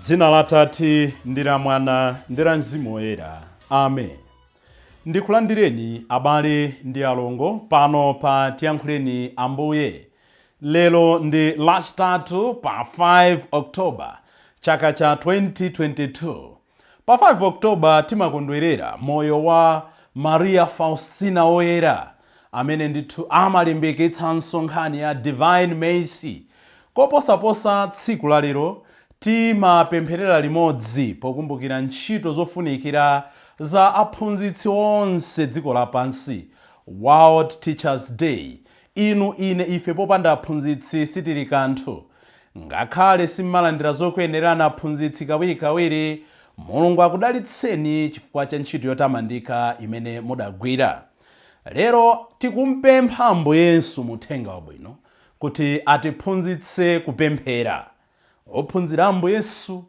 Dzina la Atate ndi la Mwana ndi la Mzimu Woyera. Amen. Ndikulandireni abale ndi alongo pano pa Tiyankhuleni Ambuye. Lero ndi Lachitatu pa 5 October chaka cha 2022. Pa 5 October timakondwerera moyo wa Maria Faustina Woyera, amene ndithu amalimbikitsanso nkhani ya Divine Mercy. Koposaposa, tsiku la lero timapempherera limodzi pokumbukira ntchito zofunikira za aphunzitsi onse dziko lapansi, World Teachers Day. Inu, ine, ife, popanda aphunzitsi sitili kanthu. Ngakhale simmalandira zokuyenerani aphunzitsi kawirikawiri, Mulungu akudalitseni chifukwa cha ntchito yotamandika imene mudagwira. Lero tikumpempha Ambuye Yesu mu Uthenga Wabwino kuti atiphunzitse kupemphera. Ophunzira a Ambuye Yesu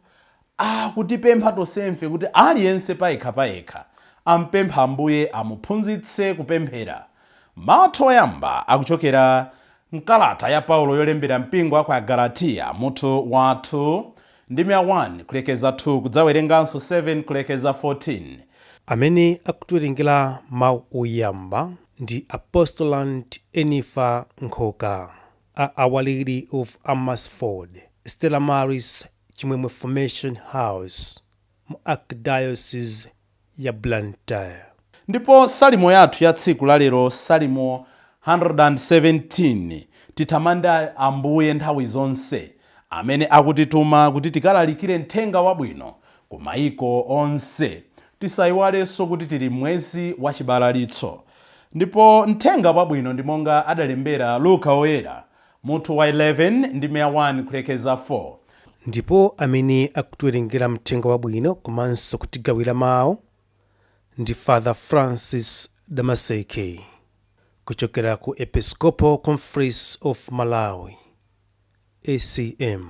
akutipempha tonsefe kuti aliyense payekha payekha ampempha Ambuye amuphunzitse kupemphera. Mawu athu oyamba akuchokera mkalata ya Paulo yolembera mpingo wa ku Agalatiya, mutu wa 2, ndime ya 1 kulekeza 2, kudzawerenganso 7 kulekeza 14. Amene akutiwerengera mawu oyamba ndi Apostolant Enifa Nkhoka a Our Lady of Amersfoort, Stella Maris Chimwemwe Formation House mu Archdiocese ya Blantyre. Ndipo salimo yathu ya tsiku la lero, Salimo 117, titamande Ambuye nthawi zonse, amene akutituma kuti tikalalikire mthenga wabwino ku maiko onse. Tisayiwalenso kuti tili mwezi wa chibalalitso. Ndipo mthenga wabwino ndi monga adalembera Luka Woyera, mutu wa 11, ndime ya 1 kulekeza 4. Ndipo amene akutiwerengera mthenga wabwino komanso kutigawira mawu ndi Father Francis Damaseke kuchokera ku Episcopal Conference of Malawi, ACM.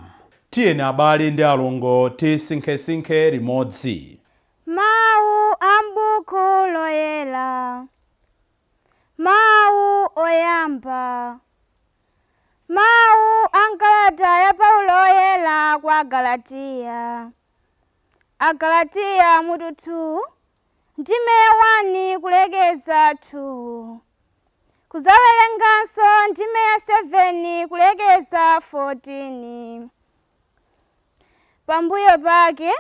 Tiyeni abale ndi alongo tisinkhesinkhe limodzi. Mawu a m'buku loyera. Mawu oyamba. Mawu a m'kalata ya Paulo Woyera kwa Agalatiya. Agalatiya mutu 2, ndime ya 1 kulekeza 2. Kudzawerenganso ndime ya 7 kulekeza 14. Pambuyo pake,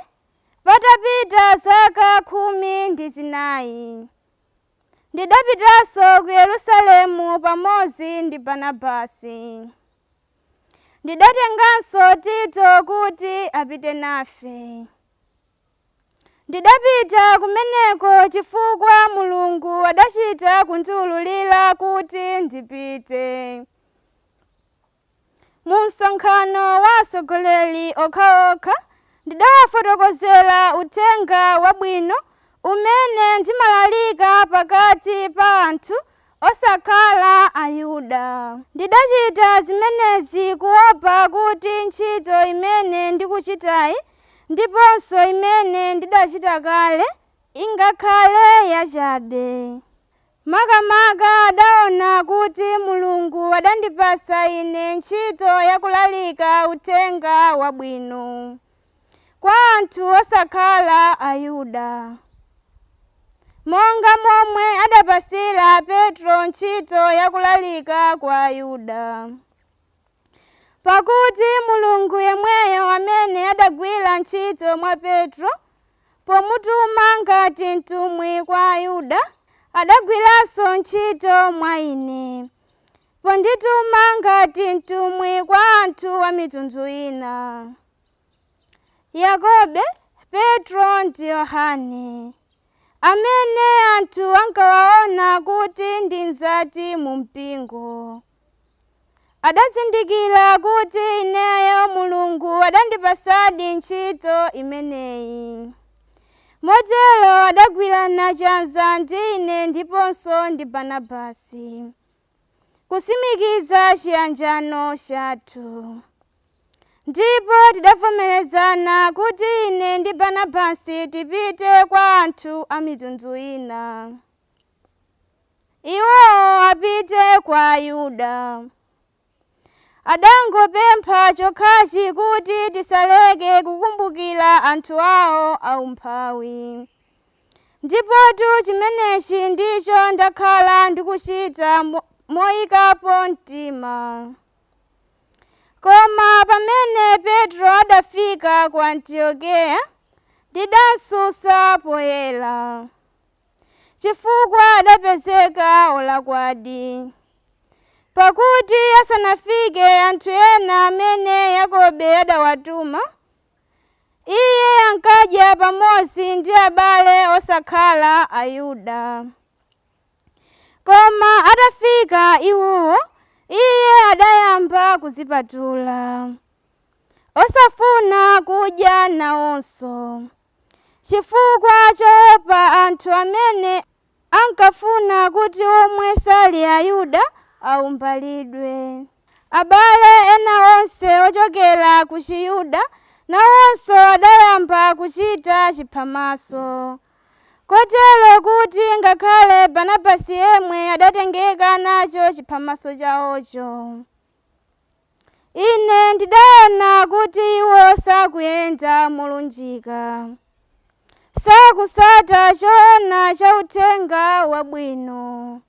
patapita zaka 14, ndidapitanso ku Yerusalemu pamodzi ndi Barnabasi. Ndidatenganso Tito kuti apite nafe. Ndidapita kumeneko chifukwa Mulungu adachita kundiwululira kuti ndipite. Mu msonkhano wa atsogoleri okhaokha ndidawafotokozera uthenga wabwino umene ndimalalika pakati pa anthu osakhala Ayuda. Ndidachita zimenezi kuopa kuti ntchito imene ndikuchitayi ndiponso imene ndidachita kale ingakhale yachabe. Makamaka adaona kuti Mulungu adandipatsa ine ntchito yakulalika uthenga wabwino kwa anthu osakhala Ayuda, monga momwe adapatsira Petro ntchito yakulalika kwa Ayuda. Pakuti Mulungu yemweyo amene adagwira ntchito mwa Petro pomutuma ngati mtumwi kwa Ayuda, adagwiranso ntchito mwa ine pondituma ngati mtumwi kwa anthu a mitundu ina. Yakobe, Petro ndi Yohane, amene anthu ankawaona kuti ndi mzati mu mpingo, adazindikira kuti ineyo Mulungu adandipatsadi ntchito imeneyi. Motero adagwirana chanza ndi ine ndiponso ndi Barnabasi, kutsimikiza chiyanjano chathu. Ndipo tidavomerezana kuti ine ndi Barnabasi tipite kwa anthu a mitundu ina, iwowo apite kwa Ayuda. Adangopempha chokhachi kuti tisaleke kukumbukira anthu awo aumphawi. Ndipotu chimenechi ndicho ndakhala ndikuchita moyikapo mtima. Koma pamene Petro adafika ku Antiokeya, ndidamsusa poyera, chifukwa adapezeka wolakwadi. Pakuti asanafike anthu ena amene Yakobe adawatuma, iye ankadya pamodzi ndi abale osakhala Ayuda. Koma atafika iwowo, iye adayamba kuzipatula, osafuna kudya nawonso, chifukwa choopa anthu amene ankafuna kuti omwe sali Ayuda awumbalidwe. Abale ena onse ochokera ku Chiyuda nawonso adayamba kuchita chiphamaso, kotero kuti ngakhale Barnabasi yemwe adatengeka nacho chiphamaso chawocho. Ine ndidaona kuti iwo sakuyenda molunjika, sakusata choona cha uthenga wabwino.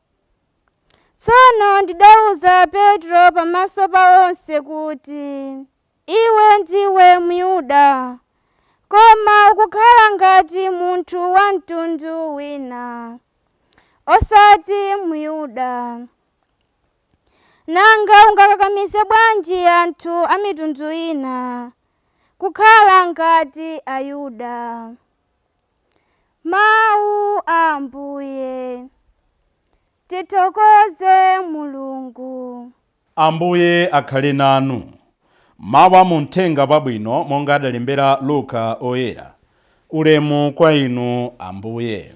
Tsono ndidawuza Petro pamaso pa onse kuti, iwe ndiwe Myuda, koma ukukhala ngati munthu wa mtundu wina, osati Myuda. Nanga ungakakamize bwanji anthu a mitundu ina kukhala ngati Ayuda? Mawu a Ambuye. Tithokoze Mulungu. Ambuye akhale nanu. Mawu a muthenga wabwino monga adalembera Luka oyera. Ulemu kwa inu Ambuye.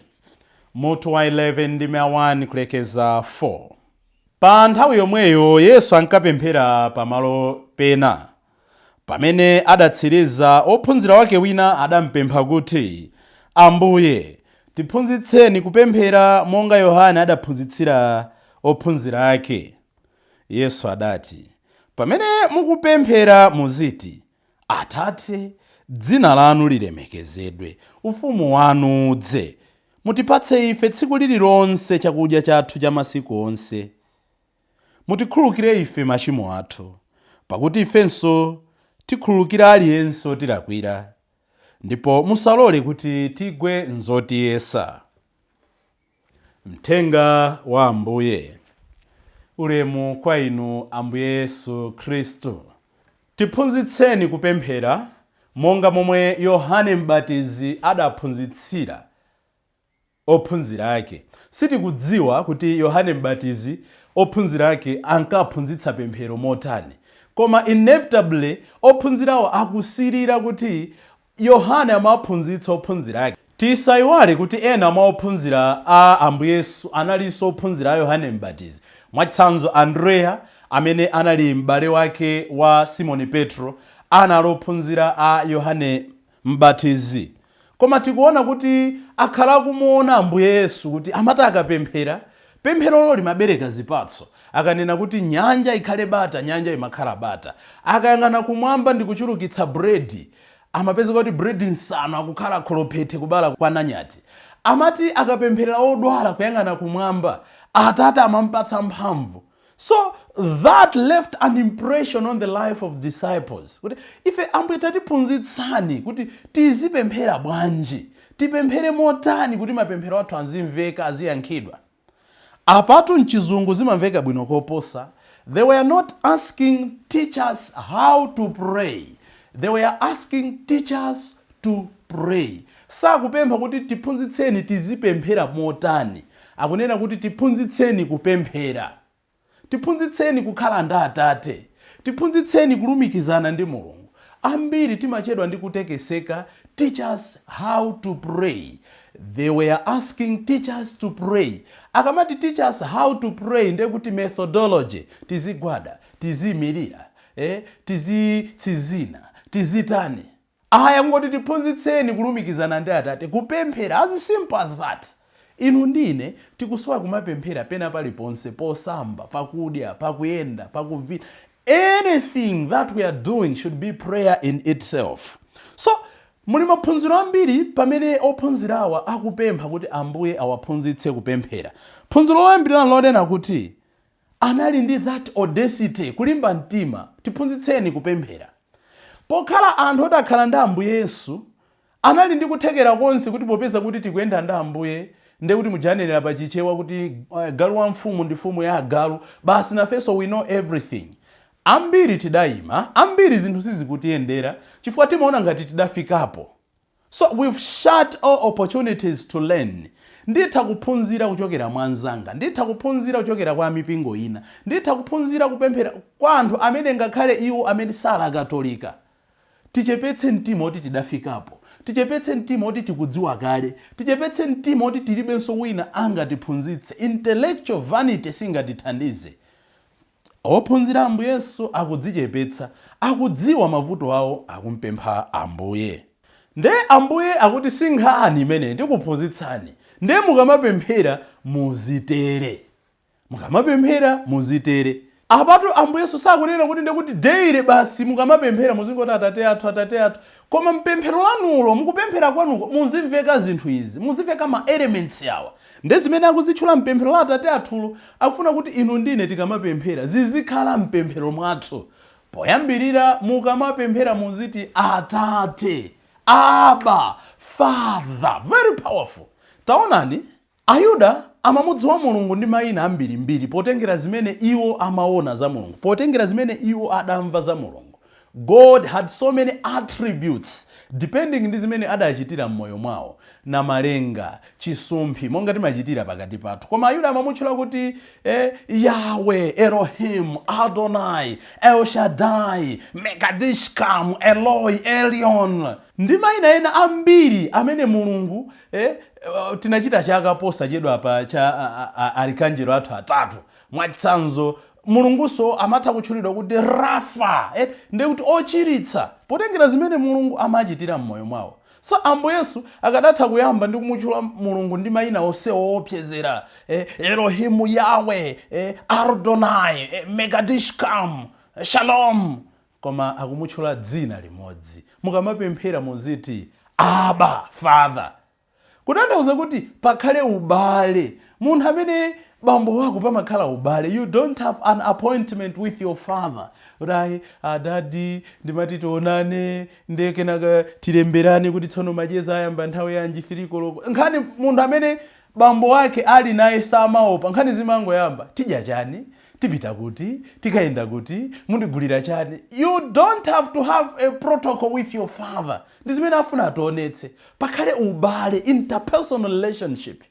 Mutu wa 11 ndime 1 kulekeza 4. Pa nthawi yomweyo Yesu ankapemphera pamalo pena. Pamene adatsiriza, ophunzira wake wina adampempha kuti, Ambuye, tiphunzitseni kupemphera monga Yohane adaphunzitsira ophunzira ake. Yesu adati, pamene mukupemphera muziti, Atate, dzina lanu lilemekezedwe, ufumu wanu udze, mutipatse ife tsiku lililonse chakudya chathu cha masiku onse. Mutikhululukire ife machimo athu, pakuti ifenso tikhululukira aliyense otilakwira, ndipo musalole kuti tigwe nzotiyesa. Mthenga wa Ambuye. Ulemu kwa inu Ambuye Yesu Khristu. Tiphunzitseni kupemphera monga momwe Yohane Mbatizi adaphunzitsira ophunzira ake. Sitikudziwa kuti Yohane Mbatizi ophunzira ake ankaphunzitsa pemphero motani, koma inevitably ophunzirawo akusirira kuti Yohane amaphunzitsa ophunzira ake. Tisayiwale kuti ena mwa ophunzira a Ambuye Yesu analinso ophunzira a Yohane Mbatizi. Mwachitsanzo, Andreya amene anali m'bale wake wa Simoni Petro anali ophunzira a Yohane Mbatizi. Koma tikuona kuti akhala akumuona Ambuye Yesu kuti amati akapemphera, pempherolo limabereka zipatso. Akanena kuti nyanja ikhale bata, nyanja imakhala bata. Akayang'ana kumwamba ndi kuchulukitsa bredi, amapezeka kuti bredi nsanu akukhala kholophethe kubala kwa nanyati. Amati akapempherera odwala kuyang'ana kumwamba, Atate amampatsa mphamvu. So that left an impression on the life of disciples. Kuti ife Ambuye tatiphunzitsani kuti tizipemphera bwanji, tipemphere motani kuti mapemphero athu azimveka, aziyankhidwa. Apatu mchizungu zimamveka bwino koposa. They were not asking teachers how to pray. They were asking teachers to pray. Sakupempha kuti tiphunzitseni tizipemphera motani. Akunena kuti tiphunzitseni kupemphera. Tiphunzitseni kukhala ndi Atate. Tiphunzitseni kulumikizana ndi Mulungu. Ambiri timachedwa ndi kutekeseka. Teach us how to pray. They were asking teachers to pray. Akamati teach us how to pray, ndiye kuti methodology, tizigwada, tiziyimirira, tizitsizina, tizitani. Aya kungoti tiphunzitseni kulumikizana ndi Atate, kupemphera, as simple as that. Inu ndine tikusowa kumapemphera pena paliponse, posamba, pakudya, pakuyenda, pakuvina. Anything that we are doing should be prayer in itself. So muli maphunziro ambiri pamene ophunzirawa akupempha kuti Ambuye awaphunzitse kupemphera. Phunziro loyambirira lonena kuti anali ndi that audacity, kulimba mtima, "Tiphunzitseni kupemphera." Pokhala anthu otakhala ndi Ambuye Yesu, anali ndi kuthekera konse kuti popeza kuti tikuyenda ndi Ambuye, ndiye kuti mujanenera pachichewa kuti galu wa mfumu ndi mfumu ya agalu, basi nafenso we know everything. Ambiri tidayima, ambiri zinthu sizikutiyendera chifukwa timaona ngati tidafikapo. So we've shut all opportunities to learn. Nditha kuphunzira kuchokera mwa anzanga, nditha kuphunzira kuchokera kwa mipingo ina, nditha kuphunzira kupemphera kwa anthu amene ngakhale iwo amene sali Akatolika. Tichepetse mtima oti tidafikapo, tichepetse mtima oti tikudziwa kale, tichepetse mtima oti tilibenso wina angatiphunzitse. Intellectual vanity singatithandize. Ophunzira Ambuye Yesu akudzichepetsa, akudziwa mavuto awo, akumpempha Ambuye. Nde Ambuye akuti, "Si nkhani imene, ndikuphunzitsani. Nde mukamapemphera muzitere, mukamapemphera muzitere." Apatu Ambuye Yesu sakunena kuti ndekuti daily basi mukamapemphera muzingoti, "Atate athu, Atate athu," koma mpemphero lanulo, mukupemphera kwanuko, muzimveka zinthu izi, muzimveka ma elements awa. Nde zimene akuzitchula mpemphero la Atate athulo, akufuna kuti inu ndine tikamapemphera zizikhala mpemphero mwathu. Poyambirira, mukamapemphera muziti Atate, Abba, Father. Very powerful. Taonani, Ayuda amamudziwa Mulungu ndi mayina ambirimbiri potengera zimene iwo amaona za Mulungu, potengera zimene iwo adamva za Mulungu. God had so many attributes depending ndi zimene adachitira m'moyo mwawo, Namalenga, Chisumphi, monga timachitira pakati pathu. Koma Ayuda amamutchula kuti Yahweh, Elohim, Adonai, El Shaddai, Mekadishkam, Eloi, Elion, ndi mayina ena ambiri amene Mulungu tinachita chaka posachedwa pa cha arikanjelo athu atatu. Mwachitsanzo, Mulunguso amatha kutchulidwa kuti Rafa, ndiye kuti ochiritsa, potengera zimene Mulungu amachitira m'moyo mwawo. So Ambuye Yesu akadatha kuyamba ndi kumutchula Mulungu ndi mayina onse woopsezera, Elohimu, Yahweh, Adonai, Mekadishkam, Shalom, koma akumutchula dzina limodzi: mukamapemphera muziti Abba, Father. Kutanthauza kuti pakhale ubale. Munthu amene bambo wako pamakhala ubale. You don't have an appointment with your father kuti, "Ayi adadi, ndimati tionane, ndiye kenaka tilemberane kuti tsono macheza ayamba nthawi yanji, 3 koloko." Nkhani munthu amene bambo wake ali naye samaopa, nkhani zimangoyamba: tidya chani, tipita kuti, tikayenda kuti, mundigulira chani. You don't have to have a protocol with your father. Ndi zimene afuna ationetse, pakhale ubale, interpersonal relationship.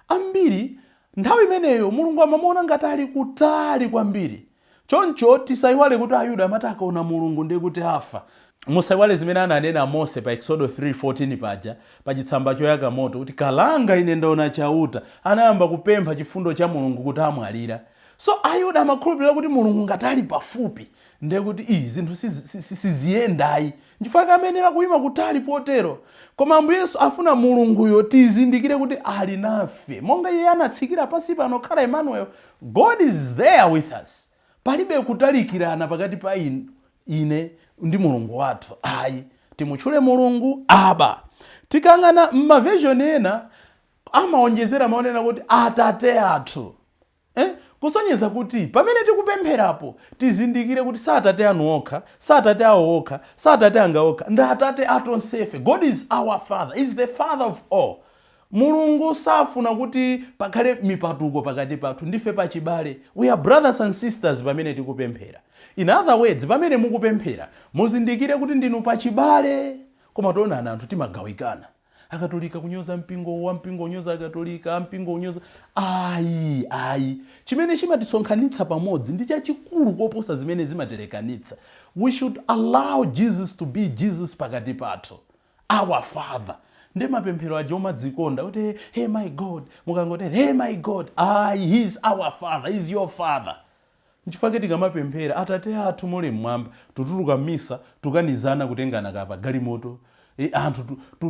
Ambiri nthawi imeneyo Mulungu amamuona ngati ali kutali kwambiri. Choncho tisayiwale kuti Ayuda amati akaona Mulungu ndiye kuti afa. Musayiwale zimene ananena Mose pa Exodo 3:14 paja, pa chitsamba choyaka moto, kuti, "Kalanga ine, ndaona Chauta." Anayamba kupempha chifundo cha Mulungu kuti amwalira. So Ayuda amakhulupirira kuti Mulungu ngati ali pafupi ndiye kuti iyi zinthu siziyendayi, nchifukwa kamenera kuyima kutali potero. Koma Ambuye Yesu afuna Mulunguyo tizindikire kuti ali nafe, monga iye anatsikira pansi pano khala Emmanuel. God is there with us. Palibe kutalikirana pakati pa ine ndi Mulungu wathu, ayi. Timutchule Mulungu Abba. Tikang'ana m'ma version ena amaonjezera, maonena kuti Atate athu, eh? Kusonyeza kuti pamene tikupempherapo tizindikire kuti sa atate anu okha, sa atate awo okha, sa atate anga okha, ndi atate atonsefe. God is our Father, is the Father of all. Mulungu safuna kuti pakhale mipatuko pakati pathu. Ndife pachibale, we are brothers and sisters pamene tikupemphera. In other words, pamene mukupemphera muzindikire kuti ndinu pachibale. Koma tionana anthu timagawikana, Akatolika kunyoza mpingo wa mpingo unyoza Akatolika, mpingo unyoza. Ayi, ayi, chimene chimatisonkhanitsa pamodzi ndi chachikulu koposa zimene zimatilekanitsa. We should allow Jesus to be Jesus pakati pathu, our Father. Ndi mapemphero aja omadzikonda kuti, "Hey my God," mukangoti, "Hey my God," ayi, He is our Father, He is your Father. Nchifukwa tikamapemphera "Atate athu muli mmwamba," tutuluka misa tukanizana, kutengana kapa galimoto, anthu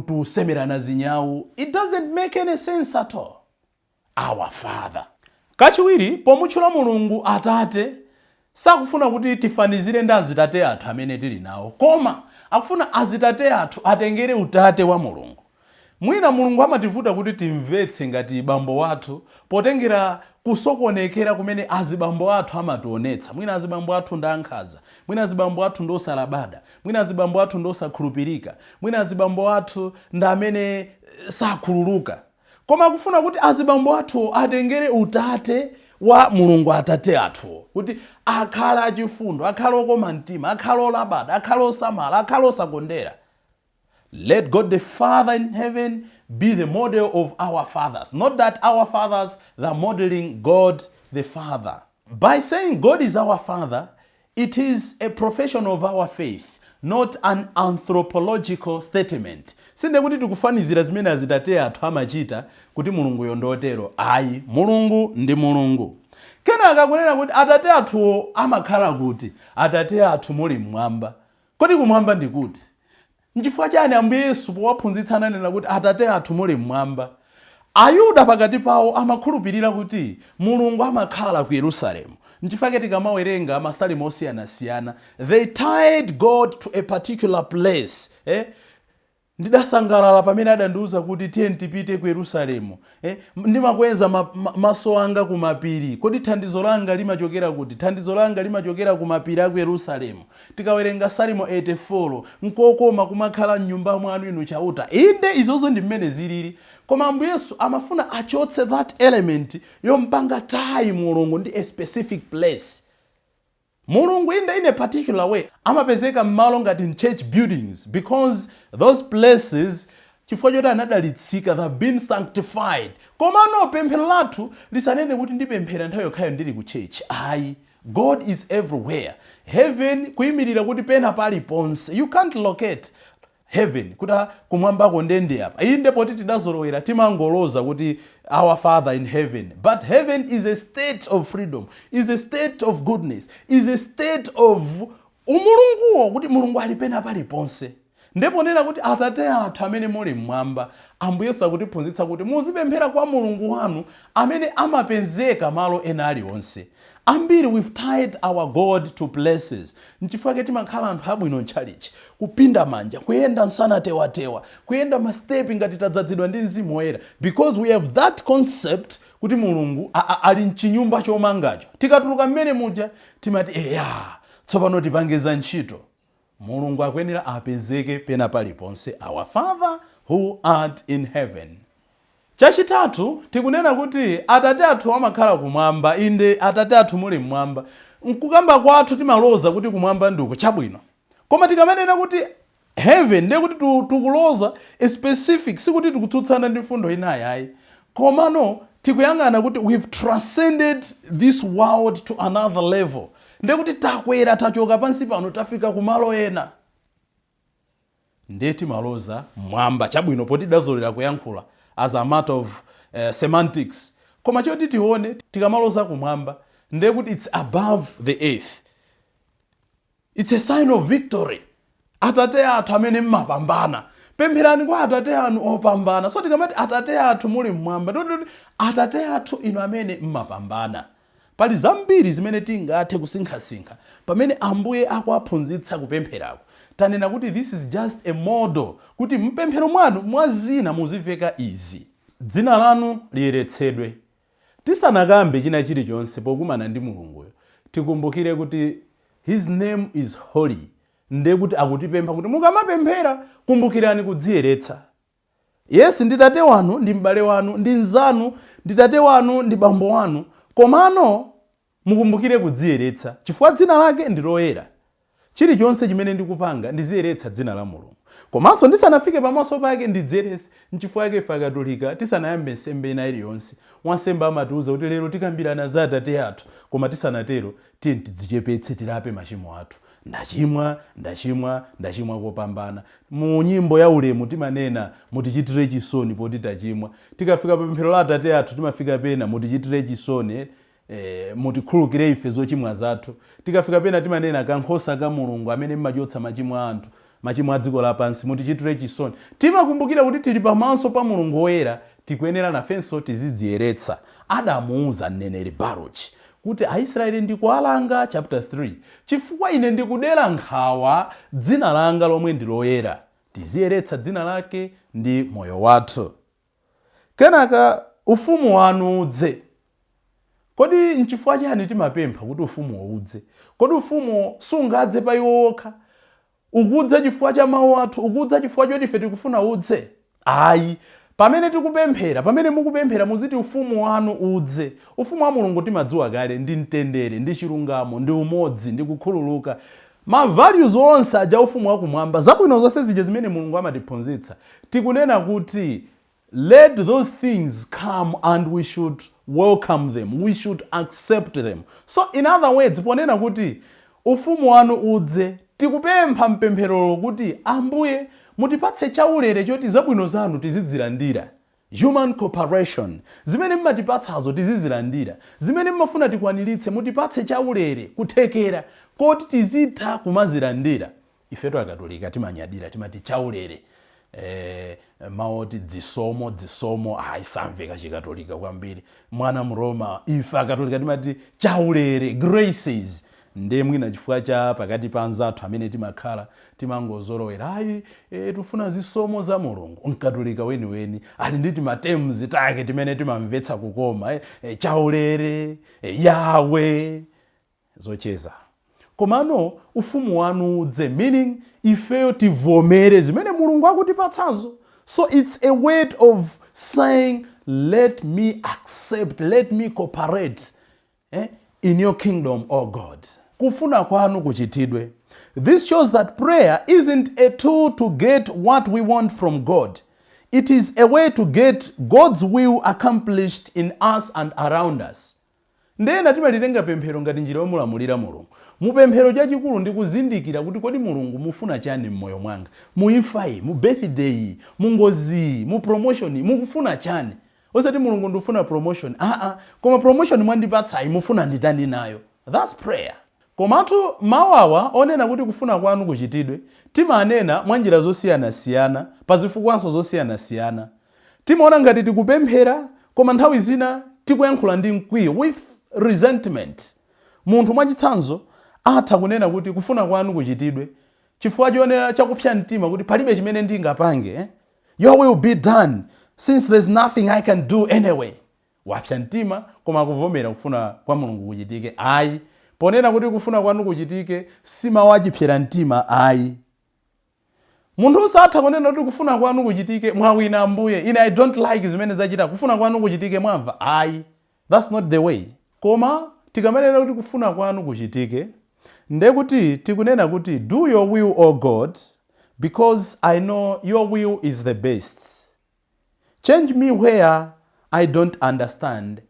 tusemerana zinyawu. It doesn't make any sense at all. Our Father. Kachiwiri, pomutchula Mulungu Atate, Sakufuna kuti tifanizire ndi azitate athu amene tili nawo, koma akufuna azitate athu atengere utate wa Mulungu. Mwina Mulungu amativuta kuti timvetse ngati bambo wathu potengera kusokonekera kumene azibambo athu amationetsa. Mwina azibambo athu ndi ankhanza, mwina azibambo athu ndi osalabada, mwina azibambo athu ndi osakhulupirika, mwina azibambo athu ndi amene sakhululuka. Koma akufuna kuti azibambo athu atengere utate wa Mulungu atate athu, kuti akhale achifundo, akhale okoma mtima, akhale olabada, akhale osamala, akhale osakondera. Let God the Father in heaven be the model of our fathers. Not that our fathers are modeling God the Father. By saying God is our Father, it is a profession of our faith, not an anthropological statement. Sinde kuti tikufanizira zimene azitate athu amachita kuti Mulunguyo ndotero. Ayi, Mulungu ndi Mulungu. Kenaka kunena kuti atate athuwo amakhala kuti? Atate athu muli mmwamba. Kodi kumwamba ndi kuti? Nchifukwa chani Ambuye Yesu powaphunzitsa ananena kuti atate athu muli mmwamba? Ayuda pakati pawo amakhulupirira kuti Mulungu amakhala ku Yerusalemu. Nchifukwa tikamawerenga masalimo osiyanasiyana, they tied God to a particular place. Ndidasangalala pamene adandiwuza kuti tiye tipite ku Yerusalemu. Ndimakweza maso anga ku mapiri. Kodi thandizo langa limachokera kuti? Thandizo langa limachokera ku mapiri a ku Yerusalemu. Tikawerenga Salimo 84, nkokoma kumakhala mnyumba mwanu inu Chauta. Inde, izozo ndi mmene zilili. Koma Ambuye Yesu amafuna achotse that element yompanga tie Mulungu ndi a specific place. Mulungu inde in a particular way amapezeka m'malo ngati in church buildings, because those places, chifukwa choti anadalitsika, they have been sanctified. Komano pemphero lathu lisanene kuti ndipemphera nthawi yokhayo ndili ku church. Ayi, God is everywhere. Heaven kuyimirira kuti pena paliponse. You can't locate heaven kuti kumwambako ndende apa. Inde, poti tidazolowera timangoloza kuti our Father in heaven, but heaven is a state of freedom, is a state of goodness, is a state of umulunguwo, kuti Mulungu ali pena paliponse. Ndipo nena kuti atate athu amene muli mmwamba, Ambuye Yesu akutiphunzitsa kuti muzipemphera kwa Mulungu wanu amene amapezeka malo ena aliwonse. Ambiri we've tied our God to places. Nchifukwa timakhala anthu abwino mtchalichi, kupinda manja, kuyenda msana tewatewa, kuyenda mastepi ngati tadzazidwa ndi Mzimu Woyera, because we have that concept kuti Mulungu ali mchinyumba chomangacho. Tikatuluka mmene muja timati eya, tsopano tipange za ntchito. Mulungu akuyenera apezeke pena paliponse. Our Father who art in heaven. Chachitatu, tikunena kuti atate athu amakhala kumwamba. Inde, atate athu muli mmwamba. Nkukamba kwathu timaloza kuti kumwamba ndiko chabwino, koma tikamanena kuti heaven ndiye kuti tikuloza a specific. Sikuti tikutsutsana ndi mfundo inayi, ayi, komano tikuyang'ana kuti we've transcended this world to another level. Ndiye kuti takwera, tachoka pansi pano, tafika kumalo ena, ndiye timaloza mwamba. Chabwino, poti tidazolowera kuyankhula as a matter of semantics, koma choti tione, tikamaloza kumwamba ndiye kuti it's above the earth, it's a sign of victory. Atate athu amene mmapambana, pempherani kwa atate anu opambana. So tikamati atate athu muli mmwamba, ndikuti atate athu inu amene mmapambana. Pali zambiri zimene tingathe kusinkhasinkha pamene Ambuye akuwaphunzitsa kupempherako. Tanena kuti this is just a model, kuti mpemphero mwanu mwa zina muziveka izi: dzina lanu liyeretsedwe. Tisanakambe china chilichonse pokumana ndi Mulunguyo, tikumbukire kuti his name is holy. Ndiye kuti akutipempha kuti mukamapemphera kumbukirani kudziyeretsa. Yes, ndi tate wanu, ndi m'bale wanu, ndi mnzanu, ndi tate wanu, ndi bambo wanu, komano mukumbukire kudziyeretsa chifukwa dzina lake ndi loyera. Chilichonse chimene ndikupanga, ndiziyeretsa dzina la Mulungu, komanso ndisanafike pamaso pake ndidziyeretse. Nchifukwa yake ife Akatolika tisanayambe nsembe ina iliyonse, wansembe amatiuza kuti lero tikambirana za atate athu, koma tisanatero tiye tidzichepetse, tilape machimo athu. Ndachimwa, ndachimwa, ndachimwa kopambana. Mu nyimbo ya ulemu timanena mutichitire chisoni poti tachimwa. Tikafika pa pemphero la atate athu timafika pena mutichitire chisoni, mutikhululukire ife zochimwa zathu. Tikafika pena timanena kankhosa ka Mulungu amene mmachotsa machimo a anthu, machimo a dziko lapansi, mutichitire chisoni. Timakumbukira kuti tili pamaso pa Mulungu woyera, tikuyenera nafenso tizidziyeretsa. Adamuuza mneneri Baruchi. Kuti Aisraeli ndikuwalanga, chapter 3, chifukwa ine ndikudera nkhawa dzina langa lomwe ndi loyera. Tiziyeretsa dzina lake ndi moyo wathu. Kenaka, ufumu wanu udze. Kodi nchifukwa chani timapempha kuti ufumu udze? Kodi ufumu sungadze pa iwo wokha? Ukudza chifukwa cha mawu athu? Ukudza chifukwa choti ife tikufuna udze? Ayi. Pamene tikupemphera, pamene mukupemphera, muziti ufumu wanu udze. Ufumu wa Mulungu timadziwa kale ndi mtendere, ndi chilungamo, ndi umodzi, ndi kukhululuka, ma values onse aja ufumu wakumwamba, zabwino zonse zija zimene Mulungu amatiphunzitsa. Tikunena kuti let those things come and we should welcome them, we should accept them. So in other words, ponena kuti ufumu wanu udze, tikupempha mpempherolo kuti Ambuye mutipatse chaulere choti zabwino zanu tizidzilandira, human cooperation, zimene mmatipatsazo tizizilandira, zimene mmafuna tikwaniritse, mutipatse chaulere kuthekera koti tizitha kumazilandira. Ifetu Akatolika timanyadira, timati chaulere. Maoti dzisomo, dzisomo ayi, samveka Chikatolika kwambiri. Mwana Mroma, ife Akatolika timati chaulere, graces. Ndiye mwina chifukwa cha pakati pa anzathu amene timakhala, timangozolowera, ayi, tifuna zisomo za Mulungu. Mkatolika weniweni ali ndi tima terms take timene timamvetsa kukoma, chaulere, yawe, zocheza. Komano ufumu wanu udze meaning ifeyo tivomere zimene Mulungu akutipatsazo. So it's a way of saying, let me accept, let me cooperate in your kingdom, O God. Kufuna kwanu kuchitidwe. This shows that prayer isn't a tool to get what we want from God. It is a way to get God's will accomplished in us and around us. Ndena timalitenga pemphero ngati njira yomulamulira Mulungu. Mupemphero chachikulu ndi kuzindikira kuti kodi Mulungu mufuna chani m'moyo mwanga, mu imfayi, mu birthday, mu ngozi, mu promotion, mukufuna chani? Osati Mulungu ndifuna promotion, aa, koma promotion mwandipatsayi mufuna nditani nayo? That's prayer. Komatu mawu awa onena kuti kufuna kwanu kuchitidwe timanena mwa njira zosiyanasiyana, pa zifukwanso zosiyanasiyana. Timaona ngati tikupemphera, koma nthawi zina tikuyankhula ndi mkwiyo, with resentment. Munthu mwachitsanzo atha kunena kuti kufuna kwanu kuchitidwe chifukwa chionera chakupsa mtima kuti palibe chimene ndingapange, eh? Your will be done since there's nothing I can do anyway. Wapsa mtima koma akuvomera kufuna kwa Mulungu kuchitike. Ayi, ponena kuti kufuna kwanu kuchitike si mawu achipsera mtima, ayi. Munthu usatha kunena kuti kufuna kwanu kuchitike, mwawina Ambuye, ine I don't like zimene zachita, kufuna kwanu kuchitike, mwamva? Ayi, that's not the way. Koma tikamanena kuti kufuna kwanu kuchitike, ndekuti tikunena kuti do your will, O God, because I know your will is the best. Change me where I don't understand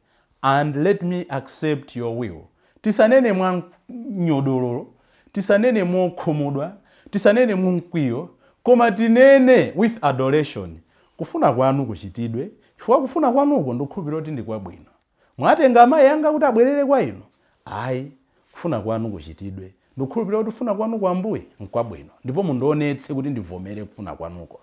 and let me accept your will. Tisanene mwa nyodololo, tisanene mokhumudwa, tisanene mu mkwiyo, koma tinene with adoration, kufuna kwanu kuchitidwe, chifukwa kufuna kwanuko ndikukhulupirira kuti ndi kwabwino. Mwatenga amayi anga kuti abwerere kwa inu? Ayi, kufuna kwanu kuchitidwe. Ndikukhulupirira kuti kufuna kwanu kwa Ambuye nkwabwino, ndipo mundionetse kuti ndivomere kufuna kwanuko.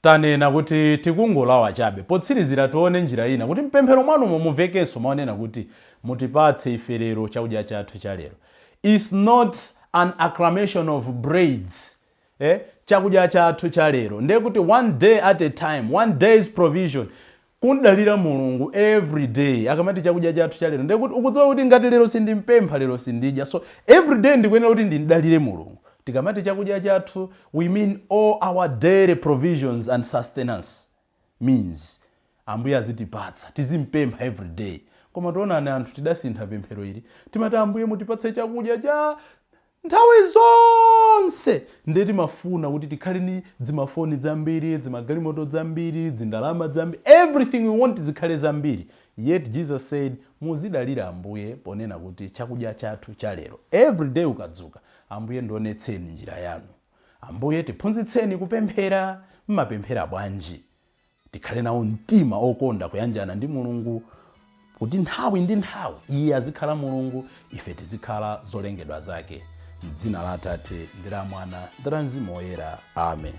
Tanena kuti tikungolawa chabe. Potsirizira tione njira ina kuti mpemphero mwanumo mumvekenso maonena kuti mutipatse ife lero chakudya chathu cha lero. Is not an acclamation of braids, eh? Chakudya chathu cha lero ndiye kuti one day at a time, one day's provision, kundalira Mulungu every day. Akamati chakudya chathu cha lero, ndiye kuti ukudziwa kuti ngati lero sindimpempha, lero sindidya. So every day ndikuyenera kuti ndidalire Mulungu. Tikamati chakudya chathu, we mean all our daily provisions and sustenance means Ambuye azitipatsa, tizimpempha every day. Koma tionani anthu tidasintha pemphero ili. Timati Ambuye mutipatse chakudya cha nthawi zonse, ndiye timafuna kuti tikhale ni dzimafoni zambiri, dzimagalimoto zambiri, dzindalama zambiri, everything we want zikhale zambiri. Yet Jesus said muzidalira Ambuye ponena kuti chakudya chathu cha lero. Every day ukadzuka, Ambuye ndionetseni njira yanu, Ambuye tiphunzitseni kupemphera, mmapemphera bwanji? Tikhale nawo mtima okonda kuyanjana ndi Mulungu, kuti nthawi ndi nthawi iye azikhala Mulungu, ife tizikhala zolengedwa zake. Mdzina la Atate ndi la Mwana ndi la Mzimu Woyera, amen.